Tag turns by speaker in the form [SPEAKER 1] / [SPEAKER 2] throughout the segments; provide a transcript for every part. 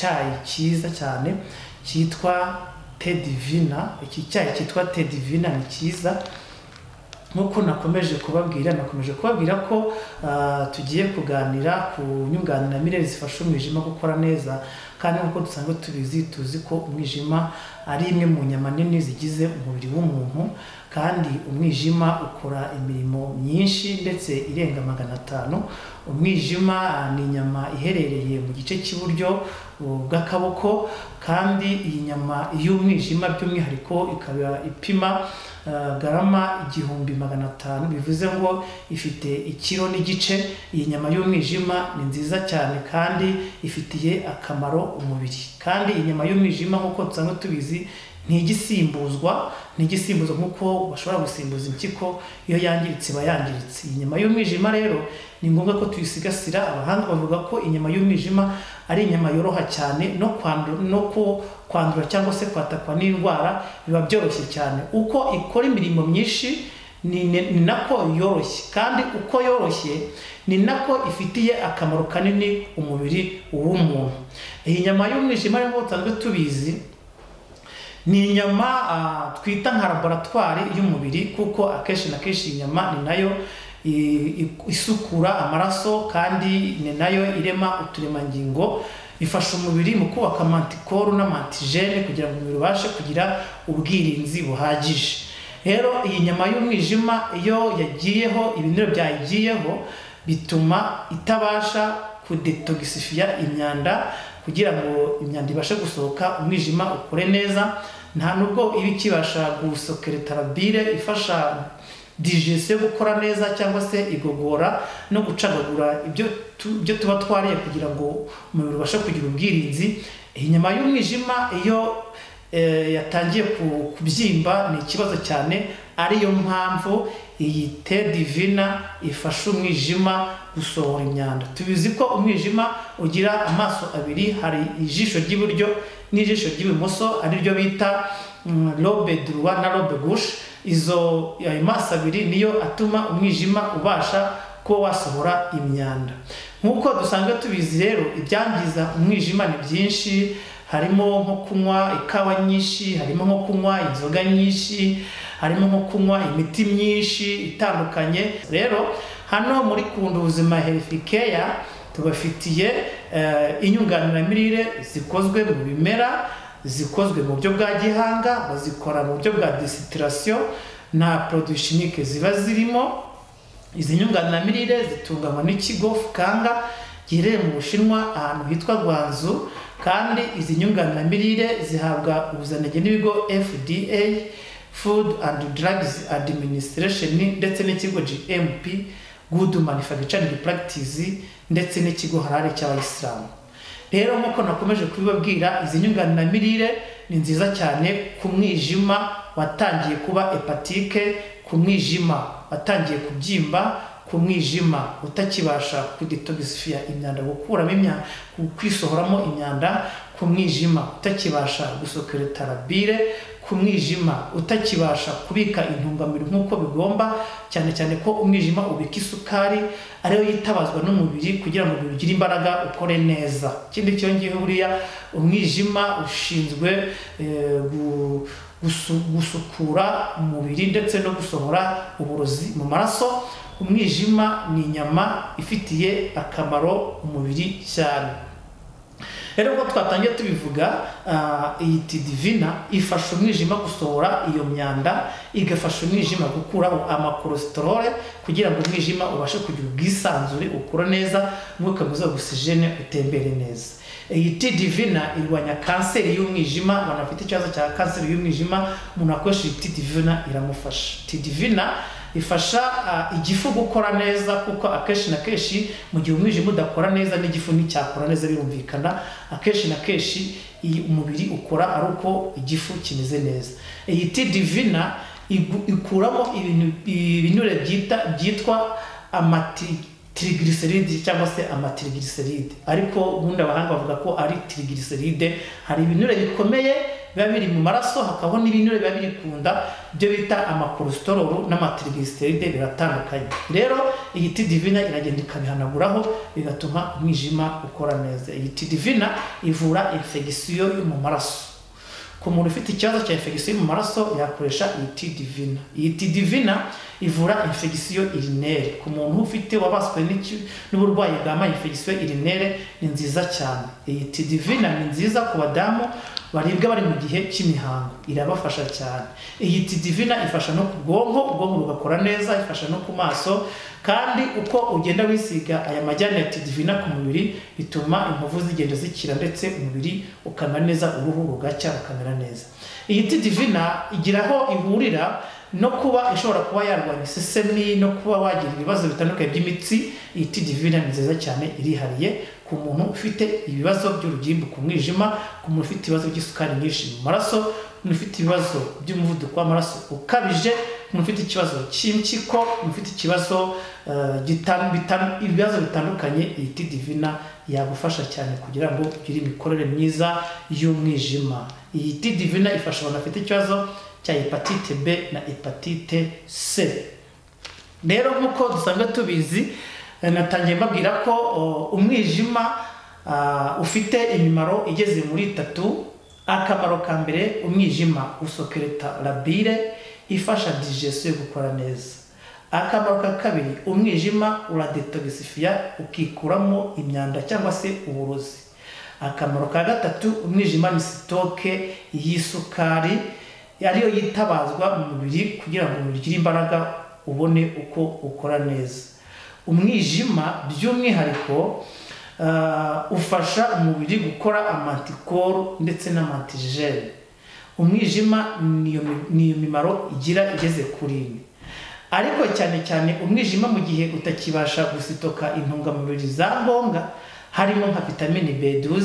[SPEAKER 1] icyayi cyiza cyane cyitwa Thé Divina. Iki cyayi cyitwa Thé Divina ni cyiza. Nk'uko nakomeje kubabwira ko tugiye kuganira ku nyunganiramirire zifasha umwijima gukora neza, kandi nk'uko dusanzwe tubizi, tuzi ko umwijima ari imwe mu nyama nini zigize umubiri w'umuntu, kandi umwijima ukora imirimo myinshi ndetse irenga 500. Umwijima ni inyama iherereye mu gice cy'iburyo bw'akaboko, kandi iyi nyama y'umwijima by'umwihariko ikaba ipima garama 1500, bivuze ngo ifite ikiro n'igice. Iyi nyama y'umwijima ni nziza cyane kandi ifitiye akamaro umubiri. Kandi inyama y'umwijima nk'uko dusanzwe tubizi ntigisimbuzwa nk'uko bashobora gusimbuza impyiko, iyo yangiritse iba yangiritse. Iyi nyama y'umwijima rero ni ngombwa ko tuyisigasira. Abahanga bavuga ko inyama y'umwijima ari inyama yoroha cyane no kwandura cyangwa se kwatakwa n'indwara biba byoroshye cyane. Uko ikora imirimo myinshi ni nako yoroshye, kandi uko yoroshye ni nako ifitiye akamaro kanini umubiri w'umuntu. Iyi nyama y'umwijima rero dusanzwe tubizi ni inyama twita nka laboratwari y'umubiri, kuko akenshi na kenshi inyama ni nayo isukura amaraso, kandi ni nayo irema uturemangingo, ifasha umubiri mu kubaka amantikoro n'amantijene kugira ngo umubiri ubashe kugira ubwirinzi buhagije. Rero iyi nyama y'umwijima iyo yagiyeho, ibinure byayigiyeho bituma itabasha kudetoxifia imyanda, kugira ngo imyanda ibashe gusohoka, umwijima ukore neza. Nta nubwo iba ikibasha gusokereta bile ifasha digestion gukora neza cyangwa se igogora no gucagagura ibyo tuba twariye kugira ngo umubiri ubashe kugira ubwirinzi. Inyama y'umwijima iyo yatangiye kubyimba ni ikibazo cyane, ariyo mpamvu iyi Thé Divina ifasha umwijima gusohora imyanda. Tubizi ko umwijima ugira amaso abiri, hari ijisho ry'iburyo n'ijisho ry'ibumoso, ari ryo bita lobe droit na lobe gauche. Izo ayo maso abiri niyo atuma umwijima ubasha kuba wasohora imyanda. Nk'uko dusanzwe tubizi rero, ibyangiza umwijima ni byinshi, harimo nko kunywa ikawa nyinshi, harimo nko kunywa inzoga nyinshi, harimo nko kunywa imiti myinshi itandukanye. Rero hano muri Kunda Ubuzima Health Care tubafitiye inyunganiramirire zikozwe mu bimera, zikozwe mu buryo bwa gihanga, bazikora mu buryo bwa distillation, nta produit chimique ziba zirimo. Izi nyunganiramirire zitunganywa n'ikigo Fukanga giherereye mu Bushinwa ahantu hitwa Guangzhou, kandi izi nyunganiramirire zihabwa ubuziranenge n'ibigo FDA, Food and Drugs Administration, ndetse n'ikigo GMP, Good Manufacturing Practice, ndetse n'ikigo Halal cy'Abayisilamu. Rero nk'uko nakomeje kubibabwira, izi nyunganiramirire ni nziza cyane ku mwijima watangiye kuba hepatike, ku mwijima watangiye kubyimba, ku mwijima utakibasha kudetoxifia imyanda, gukuramo imyanda, kwisohoramo imyanda, ku mwijima utakibasha gusokereta bile, ku mwijima utakibasha kubika intungamubiri nk'uko bigomba, cyane cyane ko umwijima ubika isukari ariyo yitabazwa n'umubiri kugira ngo ugire imbaraga ukore neza. Ikindi cyongeyeho, buriya umwijima ushinzwe gusukura umubiri ndetse no gusohora uburozi mu maraso. Umwijima ni inyama ifitiye akamaro umubiri cyane. Rero uko twatangiye tubivuga, iyi Thé Divina ifasha umwijima gusohora iyo myanda, igafasha umwijima gukuraho amacholesterol kugira ngo umwijima ubashe kugira ubwisanzure, ukura neza, umwuka mwiza wa oxygène utembere neza. Iyi Thé Divina irwanya kanseri y'umwijima. Abantu bafite ikibazo cya kanseri y'umwijima, umuntu akoresha iyi Thé Divina iramufasha. Thé Divina ifasha igifu gukora neza, kuko akenshi na kenshi mu gihe umwijima udakora neza n'igifu nticyakora neza, birumvikana. Akenshi na kenshi umubiri ukora ari uko igifu kimeze neza. Iyi Thé Divina ikuramo ibinure byitwa triglyceride cyangwa se amatriglyceride, ariko ubundi abahanga bavuga ko ari triglyceride. Hari ibinure bikomeye biba biri mu maraso, hakabaho n'ibinure biba biri ku nda, byo bita amacholesterol n'amatriglyceride biratandukanye. Rero iyi Thé Divina iragenda ikabihanaguraho, bigatuma umwijima ukora neza. Iyi Thé Divina ivura infection yo mu maraso. Ku muntu ufite ikibazo cya infection mu maraso yakoresha iyi Thé Divina. Iyi Thé Divina ivura infection urinaire. Ku muntu ufite wabaswe n'uburwayi bwa infection urinaire ni nziza cyane. Iyi Thé Divina ni nziza ku badamu baribwa bari mu gihe cy'imihango, irabafasha cyane. Iyi Thé Divina ifasha no ku bwonko, ubwonko bugakora neza, ifasha no ku maso, kandi uko ugenda wisiga aya majyane ya Thé Divina ku mubiri bituma inkovu zigenda zikira, ndetse umubiri ukamera neza, uruhu rugacya rukamera neza. Iyi Thé Divina igira aho ihurira no kuba ishobora kuba yarwanya isesemi no kuba wagira ibibazo bitandukanye by'imitsi. Iyi Thé Divina ni nziza cyane, irihariye ku muntu ufite ibibazo by'urugimbu ku mwijima, ku muntu ufite ibibazo by'isukari nyinshi mu maraso, ku muntu ufite ibibazo by'umuvuduko w'amaraso ukabije, ku muntu ufite ikibazo cy'impyiko, ku muntu ufite ikibazo ibibazo bitandukanye. Iyi Thé Divina yagufasha cyane kugira ngo ugire imikorere myiza y'umwijima. Iyi Thé Divina ifasha abantu bafite ikibazo cya hepatite B na hepatite C. Rero nk'uko dusanzwe tubizi, natangiye mbabwira ko umwijima ufite imimaro igeze muri 3. Akamaro ka mbere, umwijima usokereta la bile ifasha digestion gukora neza. Akamaro ka kabiri, umwijima uradetoxifia ukikuramo imyanda cyangwa se uburozi. Akamaro ka gatatu, umwijima ni sitoke y'isukari ariyo yitabazwa mu mubiri kugira ngo umubiri ugire imbaraga, ubone uko ukora neza. Umwijima by'umwihariko ufasha umubiri gukora amantikoro ndetse n'amantigene. Umwijima niyo mimaro igira igeze kuri ine. Ariko cyane cyane umwijima mu gihe utakibasha gusitoka intungamubiri za ngombwa, harimo nka vitamine B12,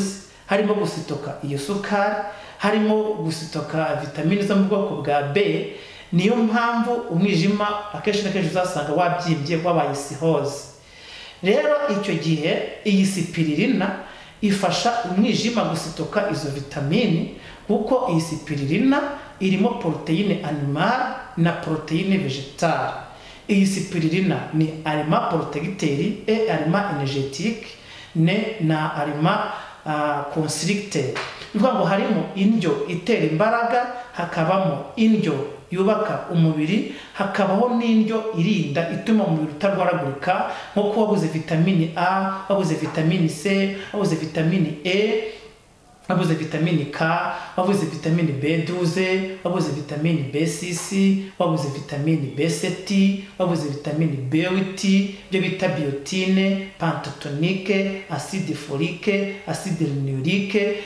[SPEAKER 1] harimo gusitoka iyo sukari, harimo gusitoka vitamine zo mu bwoko bwa B. Niyo mpamvu umwijima akenshi na kenshi uzasanga wabyimbye, wabaye cirrhose. Rero icyo gihe iyi spirulina ifasha umwijima gusitoka izo vitamini, kuko iyi spirulina irimo protéine animale na protéine végétale. Iyi spirulina ni aliment protecteur et aliment énergétique ne na aliment constructeur. Ni ukuvuga ngo harimo indyo itera imbaraga, hakabamo indyo yubaka umubiri, hakabaho n'indyo irinda ituma umubiri utarwaragurika, nko kuba wabuze vitamine A, wabuze vitamine C, wabuze vitamine E, wabuze vitamine K, wabuze vitamine B12, wabuze vitamine B6, wabuze vitamine B7, wabuze vitamine B8, ibyo bita biotine, pantotonique, acide folique, acide linoléique.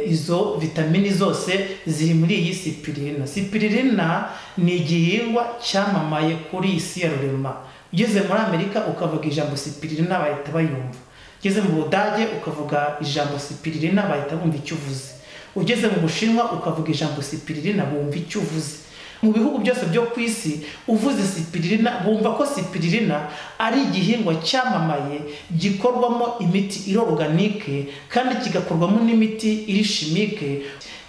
[SPEAKER 1] Izo vitamini zose ziri muri iyi spirulina. Spirulina ni igihingwa cyamamaye kuri iyi si ya rurema. Ugeze muri Amerika ukavuga ijambo spirulina bahita bayumva. Ugeze mu Budage ukavuga ijambo spirulina bahita bumva icyo uvuze. Ugeze mu Bushinwa ukavuga ijambo spirulina bumva icyo uvuze. Mu bihugu byose byo ku isi uvuze spirulina bumva ko spirulina ari igihingwa cyamamaye gikorwamo imiti iri organique kandi kigakorwamo n'imiti iri chimique.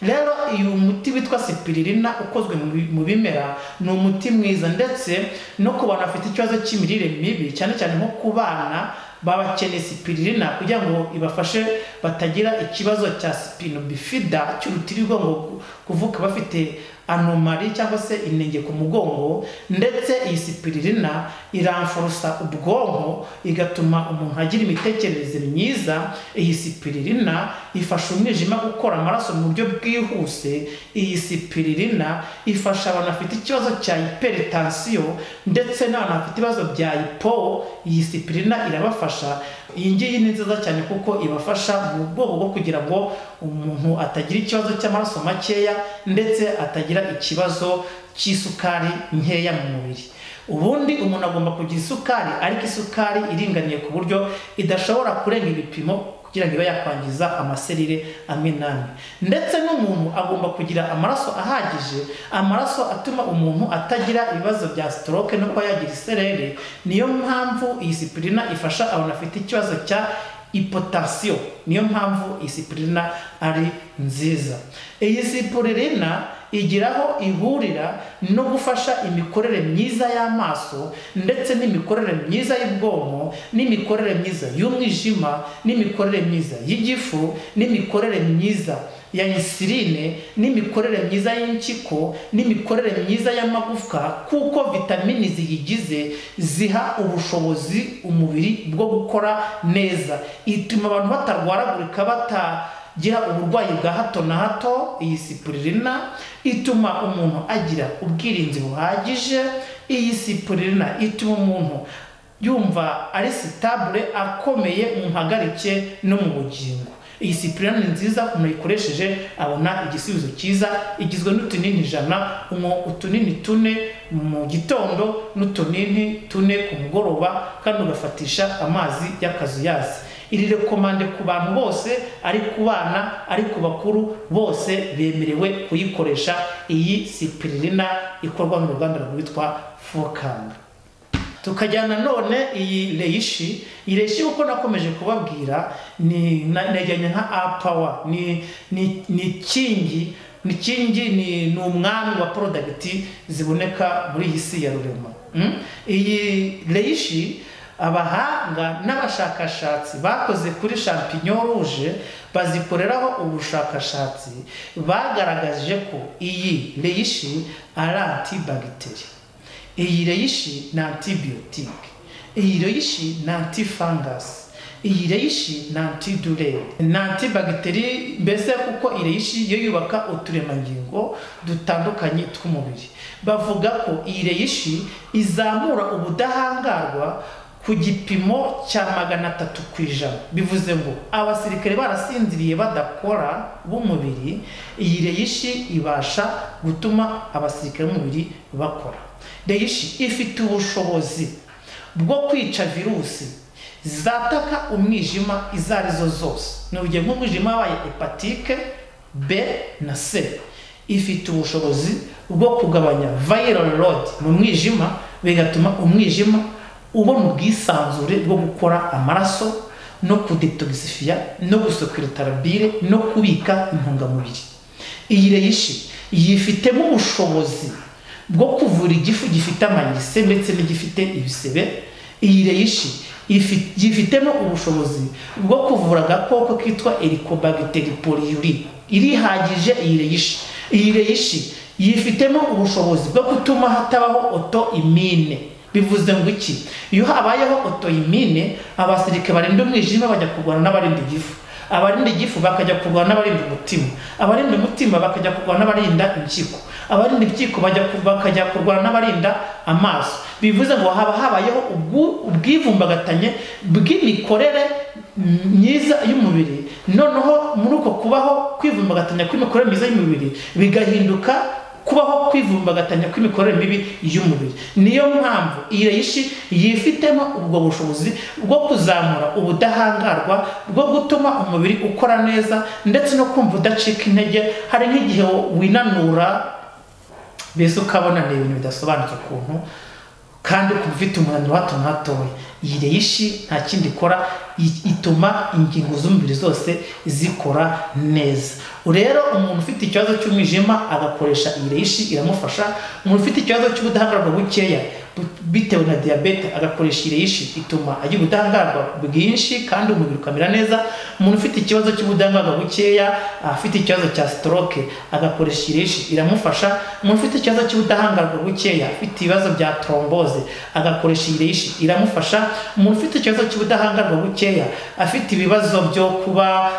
[SPEAKER 1] Rero uyu muti witwa spirulina ukozwe mu bimera ni umuti mwiza, ndetse no ku bantu bafite ikibazo cy'imirire mibi, cyane cyane nko ku bana babakeneye spirulina kugira ngo ibafashe batagira ikibazo cya spina bifida cy'urutirigongo, kuvuka bafite anomali cyangwa se inenge ku mugongo. Ndetse iyi spirulina iramforosa ubwonko, igatuma umuntu agira imitekerereze myiza. Iyi spirulina ifasha umwijima gukora amaraso mu buryo bwihuse. Iyi spirulina ifasha abantu bafite ikibazo cya hypertension ndetse n'abantu bafite ibibazo bya hypo. Iyi spirulina irabafasha. Iyi ngiyi ni nziza cyane kuko ibafasha mu bwoko bwo kugira ngo umuntu atagira ikibazo cy'amaraso makeya ndetse atagira ikibazo cy'isukari nkeya mu mubiri. Ubundi umuntu agomba kugira isukari, ariko isukari iringaniye ku buryo idashobora kurenga ibipimo kugira ngo ibe yakwangiza amaserire amwe n'amwe. Ndetse n'umuntu agomba kugira amaraso ahagije, amaraso atuma umuntu atagira ibibazo bya stroke no kuba yagira iserere. Niyo mpamvu iyi spirulina ifasha abantu bafite ikibazo cya hypotension. Niyo mpamvu iyi spirulina ari nziza. Iyi spirulina igiraho ihurira no gufasha imikorere myiza y'amaso, ndetse n'imikorere myiza y'ubwonko, n'imikorere myiza y'umwijima, n'imikorere myiza y'igifu, n'imikorere myiza ya insuline, n'imikorere myiza y'impyiko, n'imikorere myiza y'amagufwa, kuko vitamini ziyigize ziha ubushobozi umubiri bwo gukora neza. Ituma abantu batarwaragurika, batagira uburwayi bwa hato na hato. Iyi spirulina ituma umuntu agira ubwirinzi buhagije. Iyi spirulina ituma umuntu yumva ari stable, akomeye mu mpagarike no mu bugingo. Iyi spirulina ni nziza, umuntu ayikoresheje abona igisubizo cyiza. Igizwe n'utunini 100, unywa utunini 4 mu gitondo n'utunini 4 ku mugoroba, kandi ugafatisha amazi y'akazuyazi. Iri rekomande ku bantu bose, ari ku bana, ari ku bakuru, bose bemerewe kuyikoresha. Iyi spirulina ikorwa n'uruganda rwitwa Fokanga. Tukajyana none iyi reishi. Iyi reishi uko nakomeje kubabwira ni najyanye nka A power, ni kingi, ni kingi, ni umwami wa product ziboneka muri iyi si ya rurema. Iyi reishi abahanga n'abashakashatsi bakoze kuri champignon rouge, bazikoreraho ubushakashatsi, bagaragaje ko iyi reishi ari antibacteria, iyi reishi ni antibiotique, iyi reishi ni antifungus, iyi reishi ni antidouleur, ni antibacterie. Mbese kuko iyi reishi yo yubaka uturemangingo dutandukanye tw'umubiri. Bavuga ko iyi reishi izamura ubudahangarwa ku gipimo cya 300%. Bivuze ngo abasirikare barasinziriye badakora b'umubiri, iyi reishi ibasha gutuma abasirikare b'umubiri bakora. Reishi ifite ubushobozi bwo kwica virusi zataka umwijima izo arizo zose. Ni urugero nk'umwijima wabaye hepatite B na C, ifite ubushobozi bwo kugabanya viral load mu mwijima, bigatuma umwijima ubona ubwisanzure bwo gukora amaraso no kudetoxifiya no gusukura bile no kubika intungamubiri. Iyi reishi yifitemo ubushobozi bwo kuvura igifu gifite amanyise ndetse n'igifite ibisebe. Iyi reishi yifitemo ubushobozi bwo kuvura agakoko kitwa Helicobacter pylori. Irihagije iyi reishi. Iyi reishi yifitemo ubushobozi bwo gutuma hatabaho autoimmune. Bivuze ngo iki? Iyo habayeho autoimmune, abasirikare barinda umwijima bajya kurwana n'abarinda igifu, abarinda igifu bakajya kurwana n'abarinda umutima, abarinda umutima bakajya kurwana n'abarinda impyiko, abarinda impyiko bakajya kurwana n'abarinda amaso. Bivuze ngo haba habayeho ubwivumbagatanye bw'imikorere myiza y'umubiri. Noneho muri uko kubaho kwivumbagatanya kw'imikorere myiza y'umubiri bigahinduka kubaho kwivumbagatanya kw'imikorere mibi y'umubiri. Niyo mpamvu iyi reishi yifitemo ubwo bushobozi bwo kuzamura ubudahangarwa, bwo gutuma umubiri ukora neza ndetse no kumva udacika intege. Hari nk'igihe winanura mbese ukabona ni ibintu bidasobanutse ukuntu, kandi ukumva ufite umunaniro hato na hatoya. Iyi reishi nta kindi ikora, ituma ingingo z'umubiri zose zikora neza. Rero umuntu ufite ikibazo cy'umwijima agakoresha iyi reishi iramufasha. Umuntu ufite ikibazo cy'ubudahangarwa bukeya bitewe na diyabete agakoresha iyi reishi, ituma agira ubudahangarwa bwinshi kandi umubiri ukamera neza. Umuntu ufite ikibazo cy'ubudahangarwa bukeya, afite ikibazo cya stroke, agakoresha iyi reishi iramufasha. Umuntu ufite ikibazo cy'ubudahangarwa bukeya, afite ibibazo bya thrombose, agakoresha iyi reishi iramufasha. Umuntu ufite ikibazo cy'ubudahangarwa bukeya, afite ibibazo byo kuba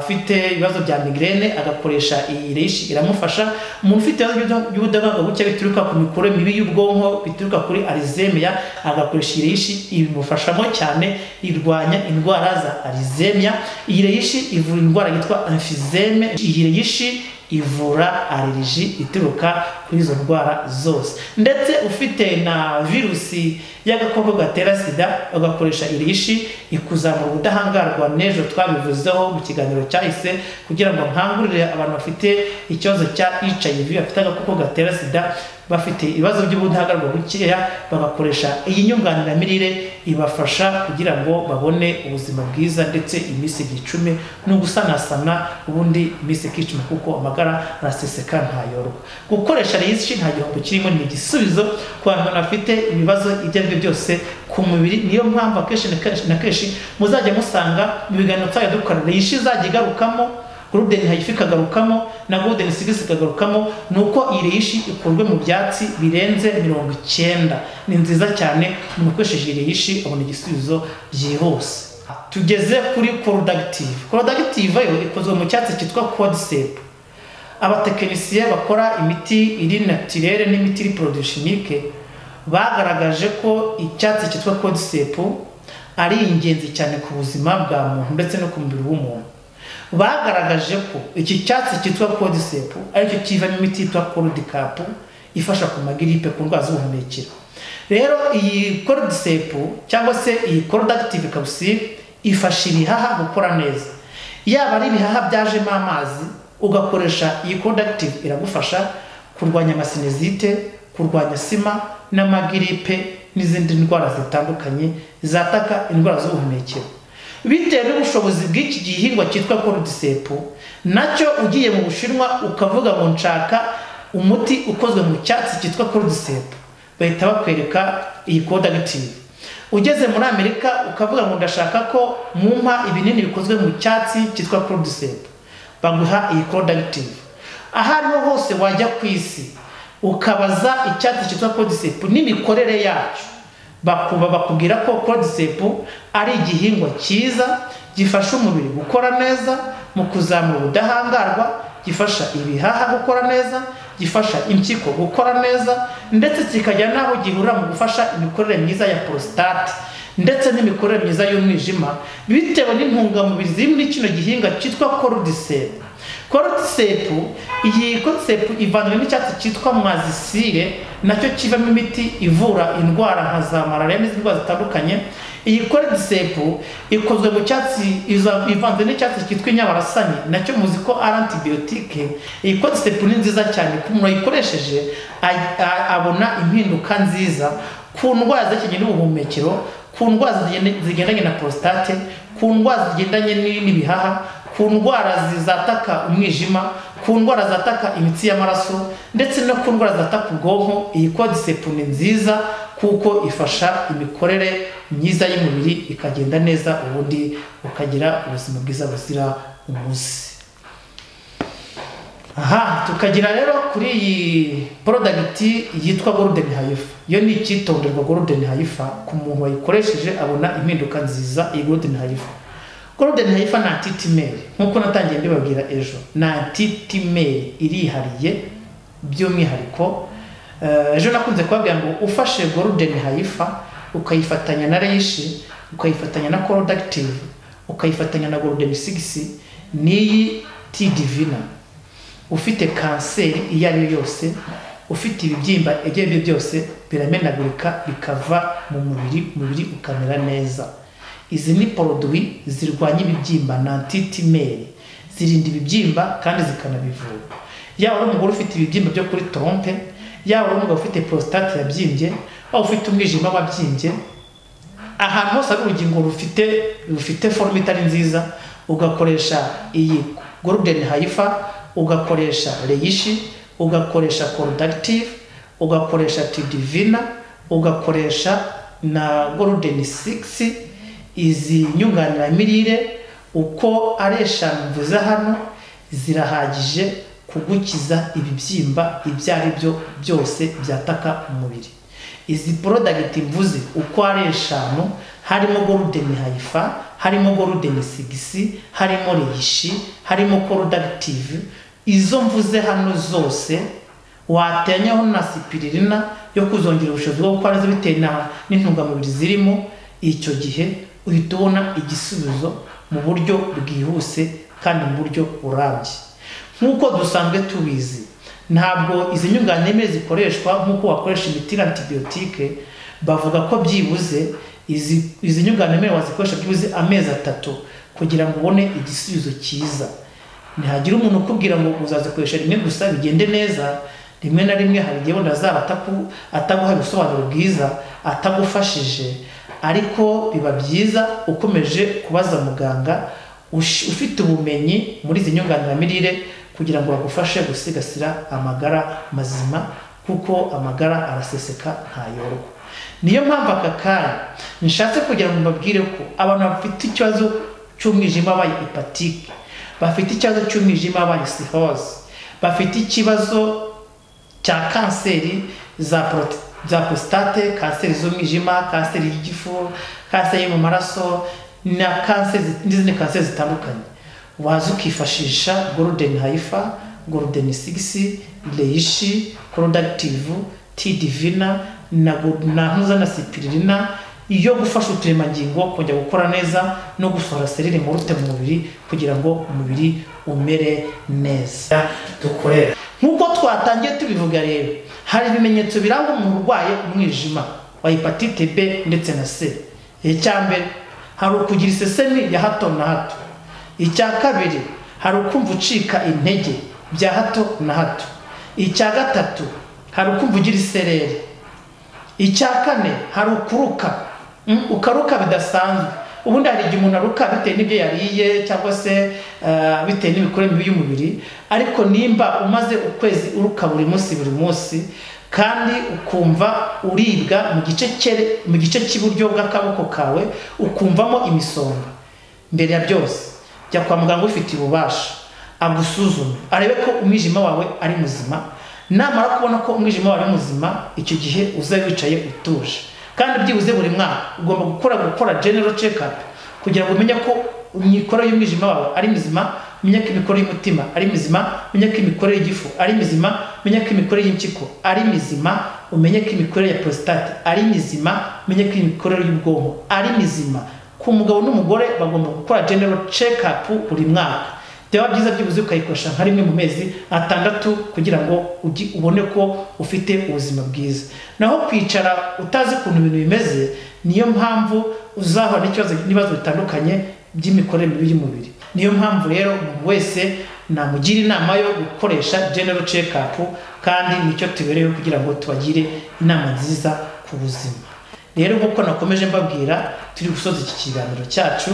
[SPEAKER 1] afite ibibazo bya migraine, agakoresha iyi reishi iramufasha. Umuntu ufite ibibazo by'ubudahangarwa buke bituruka ku mikorere mibi y'ubwonko, bituruka kuri Alzheimer, agakoresha iyi reishi ibimufashamo cyane, irwanya indwara za Alzheimer. Iyi reishi ivura indwara yitwa emphyseme. Iyi reishi ivura allergie ituruka kuri izo ndwara zose. Ndetse ufite na virusi y'agakoko gatera sida ugakoresha iyi reishi ikuzamura ubudahangarwa. N'ejo twabivuzeho mu kiganiro cyahise, kugira ngo nkangurire abantu bafite ikibazo cya HIV, bafite agakoko gatera sida, bafite ibibazo by'ubudahangarwa bukeya, bagakoresha iyi nyunganiramirire ibafasha kugira ngo babone ubuzima bwiza, ndetse iminsi igicumi ni ugusanasana, ubundi iminsi ikicuma, kuko amagara araseseka ntayorwa. Gukoresha Reishi nta gihombo kirimo, ni igisubizo ku bantu bafite ibibazo ibyo ari byo byose ku mubiri. Niyo mpamvu akenshi na kenshi muzajya musanga mu biganiro tuzajya dukora Reishi izajya igarukamo, Golden Hi-Fi ikagarukamo, na Golden Six ikagarukamo, nuko iyi Reishi ikorwe mu byatsi birenze 90. Ni nziza cyane, umuntu ukoresheje iyi Reishi abona igisubizo byihuse. Tugeze kuri Productive. Productive yo ikozwe mu cyatsi cyitwa Cordyceps. Abatekinisiye bakora imiti iri naturelle n'imiti iri produit chimique bagaragaje ko icyatsi cyitwa Cordyceps ari ingenzi cyane ku buzima bwa muntu ndetse no ku mubiri w'umuntu. Bagaragaje ko iki cyatsi cyitwa Cordyceps aricyo kivamo imiti yitwa Cordicap ifasha ku magiripe, ku ndwara z'ubuhumekero. Rero iyi Cordyceps cyangwa se iyi Productive capsule ifasha ibihaha gukora neza. Yaba ari ibihaha byajemo amazi, ugakoresha iyi Productive iragufasha kurwanya amasinezite, kurwanya sima n'amagiripe n'izindi ndwara zitandukanye zataka indwara z'ubuhumekero. Bitewe n'ubushobozi bw'iki gihingwa cyitwa Cordyceps, nacyo ugiye mu Bushinwa ukavuga ngo nshaka umuti ukozwe mu cyatsi cyitwa Cordyceps, bahita bakwereka iyi Productive. Ugeze muri Amerika ukavuga ngo ndashaka ko mumpa ibinini bikozwe mu cyatsi cyitwa Cordyceps, baguha iyi Productive. Aho ariho hose wajya ku isi ukabaza icyatsi cyitwa Cordyceps n'imikorere yacyo, bakuba bakubwira ko Cordyceps ari igihingwa cyiza gifasha umubiri gukora neza mu kuzamura ubudahangarwa, gifasha ibihaha gukora neza, gifasha impyiko gukora neza, ndetse kikajya naho gihurira mu gufasha imikorere myiza ya prostate ndetse n'imikorere myiza y'umwijima, bitewe n'intungamubiri ziri muri kino gihinga cyitwa Cordyceps. Cordyceps, iyi Cordyceps ivanwe n'icyatsi cyitwa mwazisire, nacyo kivamo imiti ivura indwara nka za malaria n'izindi ndwara zitandukanye. Iyi Cordyceps ikozwe mu cyatsi, ivanze n'icyatsi cyitwa inyabarasanya, nacyo muzi ko ari antibiotique. Iyi Cordyceps ni nziza cyane ku muntu wayikoresheje, abona impinduka nziza ku ndwara zerekeranye n'ubuhumekero, ku ndwara zigendanye na prostate, ku ndwara zigendanye n'ibihaha, ku ndwara zizataka umwijima, ku ndwara zataka imitsi y'amaraso, ndetse no ku ndwara zataka ubwonko. Iyi Cordyceps ni nziza kuko ifasha imikorere myiza y'umubiri ikagenda neza, ubundi ukagira ubuzima bwiza buzira umuze. Aha tukagira rero kuri iyi product yitwa Golden Hi-Fi. Yo ni icyitonderwa Golden Hi-Fi, ku muntu wayikoresheje abona impinduka nziza. Iyi Golden Hi-Fi, Golden Hi-Fi ni antitumeur, nkuko natangiye mbibabwira ejo, ni antitumeur irihariye by'umwihariko. Ejo nakunze kubabwira ngo ufashe Golden Hi-Fi ukayifatanya na Reishi, ukayifatanya na Productive, ukayifatanya na Golden Six n'iyi T Divina, ufite kanseri iyo ari yo yose, ufite ibibyimba ibyo ari byo byose, biramenagurika bikava mu mubiri, umubiri ukamera neza. Izi ni produit zirwanya ibibyimba na antitumeur, zirinda ibibyimba kandi zikanabivura. Yaba ari umugore ufite ibibyimba byo kuri trompe, yaba ari umugabo ufite prostate yabyimbye, waba ufite umwijima wabyimbye, ahantu hose ari urugingo rufite forme itari nziza, ugakoresha iyi Golden Hi-Fi, ugakoresha Reishi, ugakoresha Productive, ugakoresha Tidivina, ugakoresha na Golden Six, izi nyunganiramirire uko ari eshanu mvuze hano zirahagije kugukiza ibibyimba ibyo ari byo byose byataka umubiri. Izi product mvuze uko ari eshanu, harimo Golden Hi-Fi, harimo Golden Six, harimo Reishi, harimo Productive, izo mvuze hano zose watenyaho na spirulina yo kuzongera ubushobozi bwo gukora neza bitewe n'intungamubiri zirimo, icyo gihe uhita ubona igisubizo mu buryo bwihuse kandi mu buryo burambye. Nk'uko dusanzwe tubizi, ntabwo izi nyunganiramirire zikoreshwa nk'uko wakoresha imiti antibiotique. Bavuga ko byibuze izi nyunganiramirire wazikoresha byibuze amezi 3 kugira ngo ubone igisubizo cyiza. Ntihagira umuntu ukubwira ngo uzazikoresha rimwe gusa bigende neza. Rimwe na rimwe hari igihe wenda azaba ataguha ibisobanuro bwiza, atagufashije, ariko biba byiza ukomeje kubaza muganga ufite ubumenyi muri izi nyunganiramirire kugira ngo bagufashe gusigasira amagara mazima, kuko amagara araseseka ntayorwa. Niyo mpamvu aka kanya nshatse kugira ngo mbabwire ko abantu bafite ikibazo cy'umwijima wabaye hepatite, bafite ikibazo cy'umwijima wabaye cirrhose, bafite ikibazo cya kanseri za prostate, kanseri z'umwijima, kanseri y'igifu, kanseri yo mu maraso na kanseri n'izindi kanseri zitandukanye, waza ukifashisha Golden Haifa, Golden 6, Reishi, Productive, T Divina na ntuza na Spirulina, iyo gufasha uturemangingo kongera gukora neza no gusohora serire morute mu mubiri kugira ngo umubiri umere neza. Dukorera nkuko twatangiye tubivuga rero, hari ibimenyetso biranga umuntu urwaye umwijima wa hepatite B ndetse na C. Icya mbere hari ukugira isesemi ya hato na hato. Icya kabiri hari ukumva ucika intege bya hato na hato. Icya gatatu hari ukumva ugira isereri. Icya kane hari ukuruka, ukaruka bidasanzwe. Ubundi hari igihe umuntu aruka bitewe n'ibyo yariye cyangwa se bitewe n'imikorere mibi y'umubiri, ariko nimba umaze ukwezi uruka buri munsi buri munsi kandi ukumva uribwa mu gice cy'iburyo bw'akaboko kawe, ukumvamo imisonga, mbere ya byose jya kwa muganga ufite ububasha agusuzume arebe ko umwijima wawe ari muzima. Namara kubona ko umwijima wawe ari muzima, icyo gihe uze wicaye utuje. Kandi byibuze buri mwaka ugomba gukora general check up kugira ngo umenye ko imikorere y'umwijima wawe ari mizima, umenye ko imikorere y'umutima ari mizima, umenye ko imikorere y'igifu ari mizima, umenye ko imikorere y'impyiko ari mizima, umenye ko imikorere ya prostate ari mizima, umenye ko imikorere y'ubwonko ari mizima. Ku mugabo n'umugore bagomba gukora general check up buri mwaka. Byaba byiza byibuze ukayikoresha nka rimwe mu mezi 6 kugira ngo ubone ko ufite ubuzima bwiza. Naho kwicara utazi ukuntu ibintu bimeze, niyo mpamvu uzahora n'ibibazo bitandukanye by'imikorere mibi y'umubiri. Niyo mpamvu rero umuntu wese namugira inama yo gukoresha general check up, kandi nicyo tubereyeho kugira ngo tubagire inama nziza ku buzima. Rero nkuko nakomeje mbabwira, turi gusoza iki kiganiro cyacu,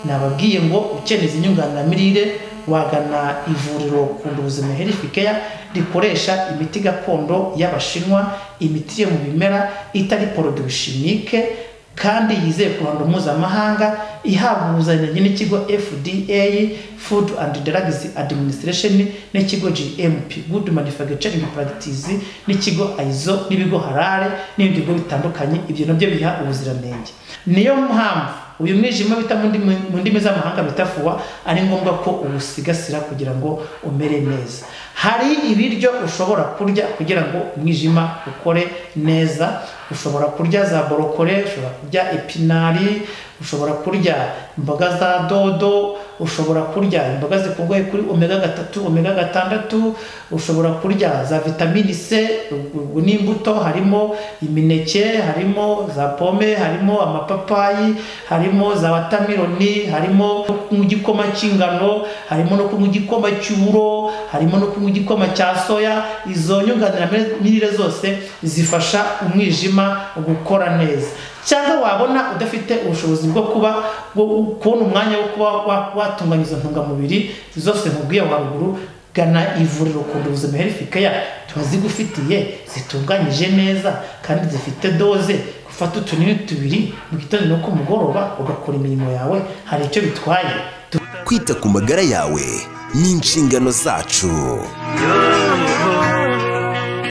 [SPEAKER 1] nababwiye ngo ukeneye inyunganiramirire wagana ivuriro Kunda Ubuzima Health Care rikoresha imiti gakondo y'Abashinwa, imiti yo mu bimera itari produit chimique kandi yizeye ku ruhando mpuzamahanga, ihabwa ubuziranenge n'ikigo FDA Food and Drugs Administration n'ikigo GMP Good Manufacturing Practice n'ikigo ISO n'ibigo Halal n'ibindi bigo bitandukanye. Ibyo nabyo biha ubuziranenge. Niyo mpamvu uyu mwijima bita mu ndimi z'amahanga bita fuwa ari ngombwa ko uwusigasira kugira ngo umere neza. Hari ibiryo ushobora kurya kugira ngo umwijima ukore neza. Ushobora kurya za borokore, ushobora kurya epinari, ushobora kurya imboga za dodo, ushobora kurya imboga zikungahaye kuri omega 3, omega 6, ushobora kurya za vitamini C n'imbuto, harimo imineke, harimo za pome, harimo amapapayi, harimo za watermelon, harimo kunywa igikoma cy'ingano, harimo no kunywa igikoma cy'uburo, harimo no kunywa igikoma cya soya. Izo nyunganiramirire zose zifasha umwijima gukora neza. Cyangwa wabona udafite ubushobozi bwo kuba kubona umwanya wo kuba watunganya izo ntungamubiri zose nkubwiye haruguru, gana ivuriro Kunda Ubuzima Health Care, turazigufitiye zitunganyije neza kandi zifite doze. Gufata utunini 2 mu gitondo no ku mugoroba ugakora imirimo yawe, hari icyo bitwaye.
[SPEAKER 2] Kwita ku magara yawe ni inshingano zacu.